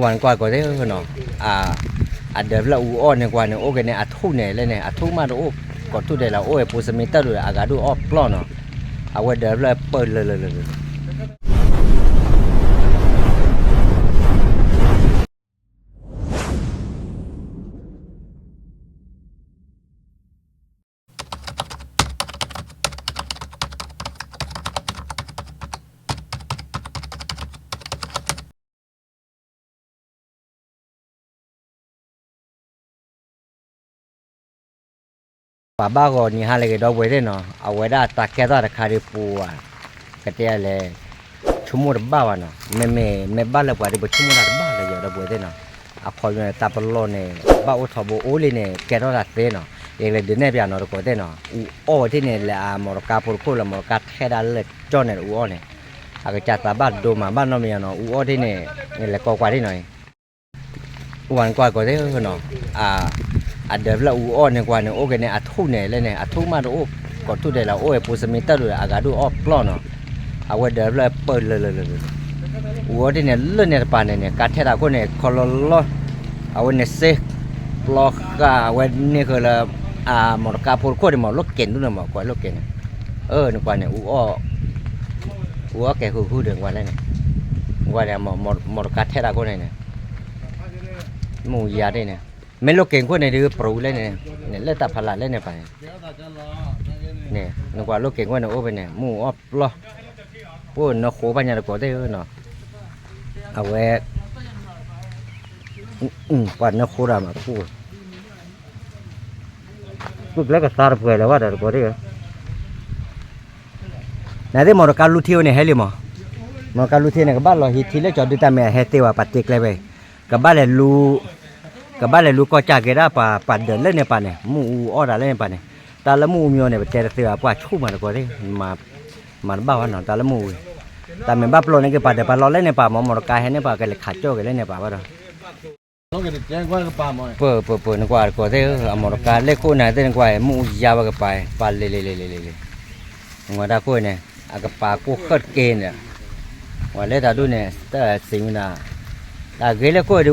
ဝဲနကွၢ်ကီးသ့ၣ်နီၤ, အဒၢးဖျၢၣ်အူအီၣ်န့ၣ်ကွၢ်န့ၣ် အိၣ်က့ၤန့ၣ် အထူၣ်န့ၣ်လဲၣ်န့ၣ် အထူၣ်မးတအိၣ်, ကိးထူၣ်ဒဲးလၢအိၣ်ဝဲ ပိစမံတၢ်ဒိၣ်ဒီး အဂၤဒိၣ်အီၣ်ပျီၢ်နီၤ, အဝဲဒၢးဖျၢၣ်ပၢၢ်လၢာ်လၢာ်လၢာ်လၢာ် ပှၤဘၣ်ဂီၤနံၤဟါလၢအဂ့ၤ ဒီပုၢ်ဝဲၢ်သ့ၣ်နီၤ, အဝဲဒၣ်တၢ်ကဲထီၣ်တခါဒီးပူၤဧါ, ကတဲလဲၣ်, ဆိကမိၣ်တဘၣ်ဘၣ်နီၤ, မ့မ့ၢ်မ့ၢ်ဘၣ်လၢပှၤဒီး ပဆိကမိၣ်တၢ်တဘၣ်လၢၤ ဒီပုၢ်ဝဲၢ်သ့ၣ်နီၤ, အခီပညီန့ၣ် တၢ်ပလီၢ်န့ၣ် ဘၣ်အိၣ်ထီဘိအိၣ်လံန့ၣ် ကဲထီၣ်တၢ်သ့နီၤ, ယကလဲၤဒုးနဲၣ်ပျးနီၤ တကိးသ့ၣ်နီၤ, အူအီၣ်ဝဲဒၣ်န့ၣ် လၢအမိၢ်တကါဖိတခိၣ်လၢမိၢ်တကါထဲဒၣ်လၢကၠီန့ၣ် အူအီၣ်န့ၣ်, အကစၢ်သးဘၣ်ဒိမးဘၣ်နီတမံၤနီၤ, အူအီၣ်ဒၣ်န့ၣ် လဲၤကိးကွၢ်ဒၣ်နီၤ ဝဲနကွၢ်ကီးသ့ၣ်နီၤ, အဒၢးဖျၢၣ်အူအီၣ်န့ၣ်ကွၢ်န့ၣ် အိၣ်က့ၤန့ၣ် အထူၣ်န့ၣ်လဲၣ်န့ၣ် အထူၣ်မးတအိၣ်, ကိးထူၣ်ဒဲးလၢအိၣ်ဝဲ ပိစမံတၢ်ဒိၣ်ဒီး အဂၤဒိၣ်အီၣ်ပျီၢ်နီၤ, အဝဲဒၢးဖျၢၣ်ပၢၢ်လၢာ်လၢာ်လၢာ်လၢာ်, အူအီၣ်ဒၣ်န့ၣ် လၢန့ၣ်တပၤန့ၣ်န့ၣ် ကါထဲတၢ်ခိၣ်န့ၣ် ခီလီၤလီၤ, အဝဲန့ၣ်စ့ ပျီဃာ် အဝဲန့ၣ်ဃုာ်လၢ အမိၢ်တကါဖိတခိၣ်န့ၣ်မး လိၣ်က့ၤဒူၣ်န့ၣ်မး ကွၢ်လိၣ်က့ၤန့ၣ်, အၢ နကွၢ်န့ၣ် အူအီၣ်ကဲဃုာ်ဃုာ်ဒီး နကွၢ်လဲၣ်န့ၣ်, နကွၢ်န့ၣ် မိၢ်တကါထဲတၢ်ခိၣ်န့ၣ်န့ၣ် မ့ၣ်အူယါဒၣ်န့ၣ်, မ့ၢ်လိၣ်က့ၤခိၣ်န့ၣ်ဒုး ပရူၤလဲၣ်န့ၣ်, န့ၣ်လၢတၢ်ဖးလၢ်လဲၣ်န့ၣ်ပၤန့ၣ်, န့ၣ် နကွၢ်လိၣ်က့ၤခိၣ်န့ၣ်အိၣ်ဖဲန့ၣ် မ့ၣ်အူအီၣ်ပျီၢ်, ပှၤနၢဃိဘၣ်ညါတကိးသ့ၣ်နီၤ, အဝဲ ပှၤနၢဃိဒၣ်မးပှၤ သူၣ်ကျဲကသါတပှဲၤလၢၤဘၣ်ဒီးတကိးသ့ၣ်ဧၢ, နသ့ၣ်မိၢ်တကါလူထံဝဲန့ၣ်ဟဲလံမး, မိၢ်တကါလူထံန့ၣ် ကဘၣ်လီၤဟံးထံလၢကၠီဒုတၢ်မ့ၢ်အဟဲသ့ဝဲ ပှၤတ့ကျဲဖဲအံၤ, ကဘၣ်လဲၤလူ ကဘၣ်လဲၤလူကီၢ်ကၢ်က့ၤဒၣ်ပှၤ ပှၤဒၢးလၢန့ၣ်ပၤန့ၣ် မ့ၣ်အူအီၣ်တၢ်လၢန့ၣ်ပၤန့ၣ်, တၢ်လၢမ့ၣ်အူမ့ၢ်အီၣ်န့ၣ် ပတဲတသ့ဘၣ် ပှၤဆူၣ်မးတကိးသ့ၣ်, မၤတဘၣ်ဘၣ်နီၤ တၢ်လၢမ့ၣ်အူ, တၢ်မ့ၢ်ဘၣ်ပျီန့ၣ်က့ၤ ပှၤဒၢးပှၤလီၤလၢန့ၣ်ပၤမး မိၢ်တကါဟဲန့ၣ်ပှၤကလဲၤခးကၠီၣ်က့ၤလၢန့ၣ်ပၤဘၣ်ဒီး ပၢၢ်ပၢၢ်ပၢၢ် နကွၢ်တကိးသ့ၣ်ဧၢ အမိၢ်တကါ လဲၤခိၣ်နၤသ့ၣ်နကွၢ် မ့ၣ်အူယါဝဲကပၤ ပှၤလ့ၤလ့ၤလ့ၤလ့ၤလ့ၤလ့ၤ, နကွၢ်တၢ်ခိၣ်န့ၣ် အကပၤကိၢ်ဃၢၣ်တက့ၢ်န့ၣ်, ပှၤလၢတၢ်ဒူၣ်န့ၣ် တၢ်စံးဝဲနၤ,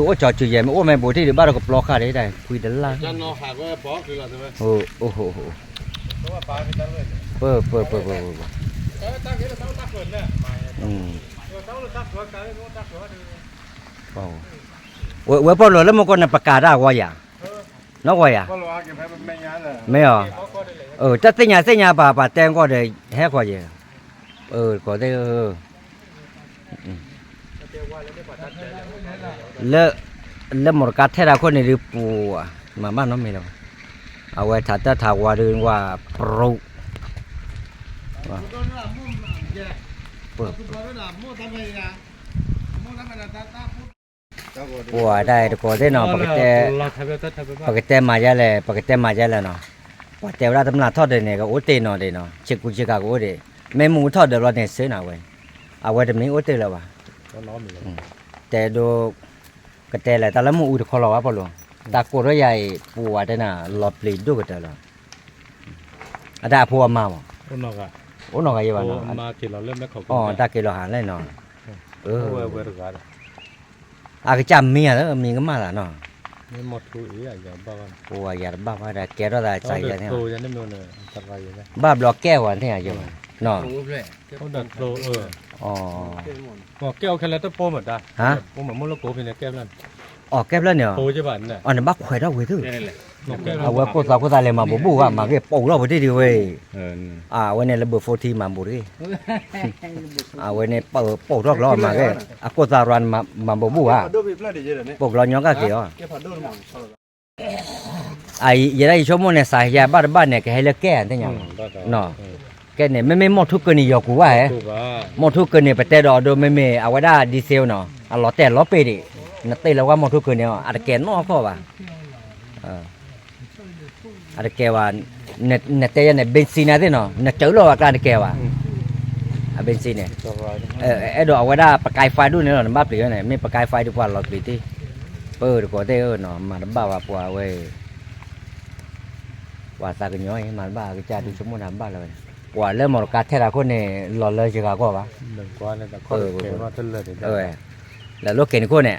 တၢ်ဂ့ၤလၢခိၣ်ဒုး အိၣ်ကၠီၤစုၤယဲၢ် မ့ၢ်အိၣ်မ့ၢ်ဘူးထံၣ်ဒုး ဘၣ်ဒီးကပျီဃာ်ဒၣ် တၢ်ဖှံတလၢ်, အိၣ် ပၢၢ်ပၢၢ်ပၢၢ်ပၢၢ် ဝဲပီၢ်လိာ်လၢမူကီၢ်န့ၣ် ပကးတၢ်ဂီၤယၤ, နီၢ်ဂီၤယၤ, မ့ၢ်အီၤ, တၢ်သ့ၣ်ညါသ့ၣ်ညါပှၤ ပှၤတဲကီၢ်ဒီး ဟဲဃီၤယဲၢ်, ကိးသ့ၣ်ဧၢ, လၢ လၢမိၢ်တကါထဲတၢ်ခိၣ်န့ၣ်ဒုးပူၤ, မၤဘၣ်နီတမံၤလၢၤဘၣ်, အဝဲထးတၢ်ထးဝါဒုးကွၢ် ပရူၤ ပှၤတၢ်အဲၣ်တကိးသ့ၣ်နီၤ, ပကတဲမၤယဲလဲၣ်, ပကတဲမၤယဲလဲၣ်နီၤ, ပှၤတဲဝဲဒၣ်တမျၢ်ထီၣ်ဒၢးန့ၣ် ကအိၣ်တ့ၢ်နီၤဒၣ်နီၤ, ဆ့ကူဆ့ကၤကအိၣ်ဒၣ်, မ့ၢ်မ့ၣ်အူထီၣ်ဒၢးဘျီန့ၣ်စ့နီၤဝဲ, အဝဲတမ့ၢ်အိၣ်တ့ၢ်လၢၤဘၣ်, တဲဒိ ကတဲလဲၣ် တၢ်လၢမ့ၣ်အူတခီလီၤဘၣ်ပီၢ်လိာ်, တၢ်ကိးထီၣ်ယၤအံၤ ပူၤဝဲတဲနၤ လီၤပျံၤဒိၣ်ကတၢၢ်လီၤ, အတၢ်အဖိအမါမး, အိၣ်နီၢ်ဂၤယဲဘၣ်နီၤ, အတၢ်က့ၤလီၤဟးလဲၣ်နီၤ, အကစၢ်မံယၤလၢမံကမၣ်သးနီၤ, ပူၤဝဲယၤတဘၣ်ဘၣ်ဒီးကဲထီၣ်သးကစၢ်ယဲန့ၣ်, ဘၣ်ဘျီကဲဝဲသ့ၣ်ညါယဲဘၣ်, နီၤ ကဲအိၣ်ခဲလၢာ်တပိၢ်မတၤ, ပိၢ်မးမိၢ်လၢကိးဖဲန့ၣ်ကဲဖျၢၣ်န့ၣ်, အီၤကဲဖျၢၣ်န့ၣ်, အီၤန့ၣ်ဘၣ်ခွဲးထီၣ်ဝံၤသု, အဝဲကိၢ်သးခိၣ်သးလဲၤမၤဘူးဘူးဧါ မၤဂ့ၢ်ပိာ်ထီၣ်ဝဲတ့ၢ်ဒံးဝဲ, အဝဲန့ၣ်လၢဘၢၣ်ဖိထံမၤဘူးတဂ့ၤ, အဝဲန့ၣ်ပိာ်ထီၣ်ကျီမၤဂ့ၢ်, အကိၢ်သးရၤန့ၣ်မၤဘူးဘူးဧါ, ပိာ်ကျီညီကၣ်က့ၤအီၤ ယဲဒၣ်ယဆိကမိၣ်န့ၣ် စးယၤဘၣ်တဘၣ်န့ၣ် ကဟဲလၢကဲသ့ၣ်ညါ, ကဲန့ၣ် မ့မ့ၢ်မိၢ်ထူကၢန့ၣ် ယီၤကူၤဘၣ်ဟဲ, မိၢ်ထူကၢန့ၣ် ပတဲဒီးအဒိ မ့မ့ၢ်အဝဲဒၣ်ဒ်သ့နီၤ အလီၤတဲာ်လီၤပ့ၤဒံး, နတ့ၢ်လၢဝဲမိၢ်ထူကၢန့ၣ် အတကဲနီၢ်ခီၣ်ဘၣ် အတကဲဘၣ်, နတဲယဲန့ၣ် ဘ့ၣ်စံနၤသ့ၣ်နီၤ နစၢလီၤဝဲကျါတကဲဘၣ်, အဘ့ၣ်စံန့ၣ်, အဲၣ်ဒိးအဝဲဒၣ်ပကဲဖးဒိၣ်န့ၣ်လီၤ နဘၣ်ပျံၤဝဲန့ၣ် မ့ၢ်ပကဲဖးဒိၣ်ပှၤလီၤပျံၤတ့ၢ်, ပၢ်တကိးသ့ၣ်ဧၢနီၤ မၤတဘၣ်ဘၣ်ပှၤဝဲ, ပှၤသးကညီၤအံၤ မၤတဘၣ်အကစၢ်ဒုးဆိကမိၣ်တၢ်ဘၣ်လၢၤဝဲန့ၣ်, ပှၤလၢမိၢ်တကါထဲတၢ်ခိၣ်န့ၣ် လီၤလၢယဂၤကီၢ်ဘၣ်, ဝဲ လၢအလိၣ်က့ၤန့ၣ်ခိၣ်န့ၣ်,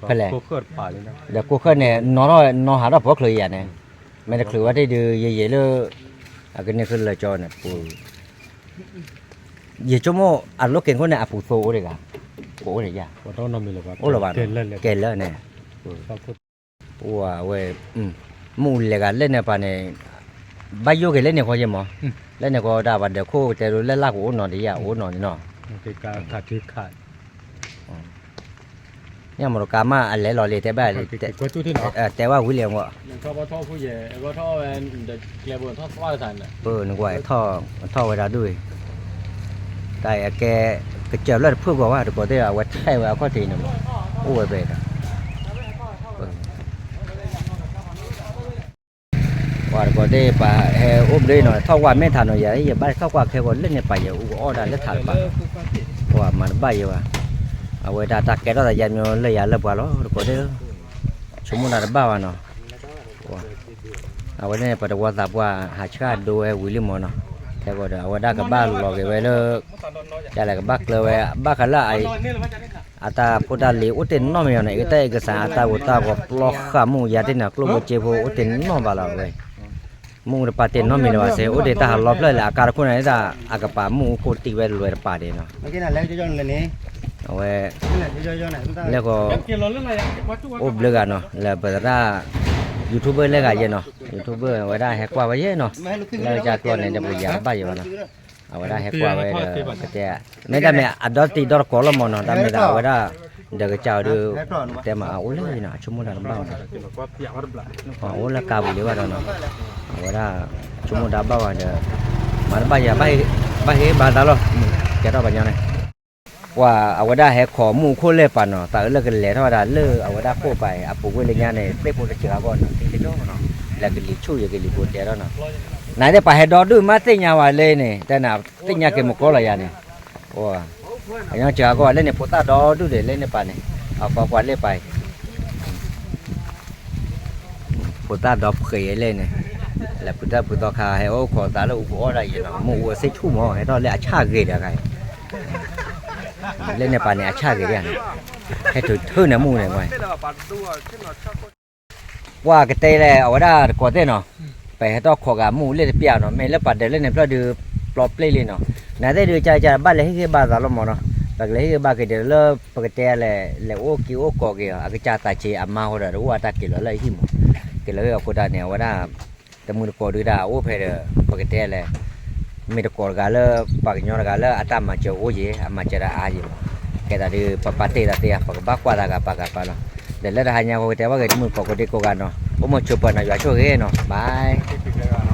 ဖဲလဲၣ်, ဒီးကိၢ်ဃၢၢ်န့ၣ် နီၢ်ထီၣ်နီၢ်ဟးထီၣ်ဖီချိၤယၤန့ၣ်, မ့ၢ်တချုးဝဲတ့ၢ်ဒုး ယယံာ်လၢ အကန့ၢ်ချုးလၢကၠီန့ၣ်, ယဆိကမိၣ်အလိၣ်က့ၤခိၣ်န့ၣ် အပူၤသိအိၣ်တဂၤ, ကအိၣ်န့ၣ်ယၤ, အိၣ်လၢၤဘၣ်နီၤ, ကဲလၢာ်န့ၣ်, ပဝဲ မ့ၣ်အူလဲၤဂၤလၢန့ၣ်ပၤန့ၣ်, ဘၣ်ယိၣ်က့ၤလၢန့ၣ်ဃီယဲၢ်မး, လၢန့ၣ်ဃီဒၣ်ပှၤဒၢးခိၣ်တဲဒိးလၢလၢ်ကအိၣ်နီၤတယၤ အိၣ်နီၤန့ၣ်နီၤ, န့ၣ်မ့ၢ်တကါမးအလဲၤလီၤလံ တဲဘၣ်, တဲဝဲဝံၤလံမး, နကွၢ်ထီၣ်ဝဲဒၣ်ဒူၣ်အံၤ, တၢ်အကဲ ကစၢၢ်ဖျၢၣ်တဖုၣ်ဂီၤဘၣ် တကိးသ့ၣ် အဝဲထဲဝဲအခီၣ်ထံးန့ၣ်မး, အိၣ်ဝဲဖဲဒီး ပှၤတကိးသ့ၣ်ပှၤဟဲအိၣ်ဘျုးနီၤ ထီၣ်ကွၢ်မ့ၢ်ထးနီၤ ယၤ ယဘၣ်ထီၣ်ကွၢ်ခဲကီးလၢန့ၣ်ပၤယဲ အူကအီၣ်ဒၣ်လၢထးတပၤ, ပှၤမၤတဘၣ်ယဲဘၣ်, အဝဲဒၣ်တၢ်ကဲထီၣ်သးယါမ့ၢ်လၢယၤလၢပှၤလီၤ တကိးသ့ၣ်ဧၢ, ဆိကမိၣ်တၢ်တဘၣ်ဘၣ်နီၤ, အဝဲန့ၣ် ပတဝီသးပှၢ်ဟးဆှၣ်ဒိဝဲဝံၤလံမးနီၤ, ခဲကီးဒီး အဝဲဒၣ်ကဘၣ်လီၤက့ၤဝဲလၢ ယလဲၣ်ကဘၣ်ကျၢၤဝဲ ဘၣ်ဃးလၢ အတၢ်ဖိတၢ်လံၤအိၣ်တ့ၢ်နီတမံၤအီၤန့ၣ် အကတၢၢ်အကစၢ်အတၢ်ဂိၤတၢ်ဂီၤပျီဃာ်မ့ၣ်အူယါတ့ၢ်န့ၣ် ကျိၣ်ဖိစ့ဖိအိၣ်တ့ၢ်နီတဘၣ်လီၤဝဲ, မ့ၣ်အူတပာ်တ့ၢ်နီတမံၤလၢၤဘၣ်စ့ၢ် အိၣ်တ့ၢ်တၢ်ဟးလီၤဖျၢၣ်လၢအကါတခိၣ်န့ၣ်ဒၣ် အကပာ်မ့ၣ်အူခိၣ်တံၢ်ဝဲလွဲတပာ်ဒ့ၣ်နီၤ, အဝဲ လဲဃီ အိၣ်ဘျုးဂၤနီၤ လၢပသရၣ် YouTuber လဲဂၤယဲနီၤ YouTuber အဝဲဒၣ်ဟဲကွၢ်ဝဲယဲနီၤ, လၢကစၢ်ကျီန့ၣ် ဒီးပယၤတဘၣ်ယဲဘၣ်နီၤ, အဝဲဒၣ်ဟဲကွၢ်ဝဲဒီး ကတဲ မ့တမ့ၢ်အဒီတံၤဒီတကိးလီၤမးနီၤ တၢ်မ့ၢ်သးအဝဲဒၣ် ဒီးကစၢ်အီၤဒုး တဲမးအအိၣ်လၢနီၤ အဆိကမိၣ်တၢ်တဘၣ်ဘၣ်နီၤ, အိၣ်လၢကါပူၤလံဘၣ်ဒီးနီၤ, အဝဲဒၣ် ဆိကမိၣ်တၢ်ဘၣ်ဘၣ်ဒီး မၤတဘၣ်ယဲ ဘၣ်ဟ့ၣ်ဘၣ်သးလီၤ, ကဲထီၣ်ပှၤညီန့ၣ် ပှၤအဝဲဒၣ်ဟဲခိးမ့ၣ်အူခိၣ်လၢပၤနီၤ သးအၢလၢကလဲၤထီၣ်ဝဲဒၣ်လၢအဝဲဒၣ်ခိၣ်ပၤအံၤ အပူၤကွံာ်လၢညါန့ၣ် သ့ၣ်ဖိတစှၤအဂီၢ်နီၤ သ့ၣ်တဒီနီၤ လၢကလံၤဆူၣ်ယကလံၤဖိတဲထီၣ်နီၤ, နသ့ၣ်ပှၤဟဲဒီဒူၣ်မးသ့ၣ်ညါဝဲလၢန့ၣ် တဲနၤသ့ၣ်ညါက့ၤမုၢ်ကီၢ်လီၤယၤန့ၣ်, အညီစှၤအဂီၢ်လၢန့ၣ် ဖိသၣ်ဒီဒူၣ်ဒံးလၢန့ၣ်ပၤန့ၣ် အကွၢ်ကွၢ်လၢပၤအံၤ ဖိသၣ်ဒီဖှဲးအံၤလဲၣ်န့ၣ်, လၢဖုသၣ်ဖုသီခါ ဟဲအိၣ်ခိးသးလၢအူကအီၣ်ဒၣ်ယဲနီၤ, မ့ၣ်အူအစ့ၣ်ဆူၣ်မး ဟဲထီၣ်လၢအဆၣ်ဂ့ၤဒီးခါအံၤ, လၢန့ၣ်ပၤန့ၣ် အဆၣ်ဂ့ၤဒၣ်န့ၣ်, ဟဲထုးထုးန့ၣ်မ့ၣ်အူန့ၣ်ဝဲ ပှၤကတဲလဲၣ် အဝဲဒၣ်တကိးသ့ၣ်နီၤ, ပဟဲထီၣ်ခိးဂၤမ့ၣ်အူလၢတပျၢ်နီၤ, မ့ၢ်လၢပှၤဒၢးလၢန့ၣ်ဖျၢၣ်ဒုး ပျီပျ့ၢ်လံနီၤ, နသ့ၣ်ဒုးကကဘၣ်လဲၤဟ့ၣ်ဂံၢ်ဘါသးလီၤမးနီၤ, ပကလဲၤဟ့ၣ်ဂံၢ်ဘါက့ၤဒီးလၢပကတဲလဲၣ် လဲၤအိၣ်က့ၤအိၣ်ကိးက့ၤအီၤ အကစၢ်သးဆံးအမါဃိဒီး တအိၣ်အတၢ်က့ၤလီၤလၢအဟံၣ်မး, က့ၤလီၤဟ့ၣ်အဃိတၢ်န့ၣ် အဝဲဒၣ် တမုာ်တကိးဒုးဒၣ်အအိၣ်ဖဲဒီး ပကတဲလဲၣ် မ့ၢ်တကိးတဂၤလၢ ပှၤကညီတဂၤလၢအတၢ်မၤစၢၤအိၣ်ယဲ အမၤစၢၤတၢ်အါယဲမး, ကဲသးဒုး ပပာ်တ့ၢ်သးသ့ဧါ ပကဘၣ်ကွၢ်သးဂၤပာ်ဂၤပာ်လီၤ, ဒီးလၢတဟါညါဃိကတဲဘၣ်က့ၤတမုာ်တကိးကိးဒ့ကိးဂၤနီၤ, အိၣ်မုာ်ဆိးပၢၤနီၤ ယွၤဆိၣ်ဂ့ၤနီၤ bye.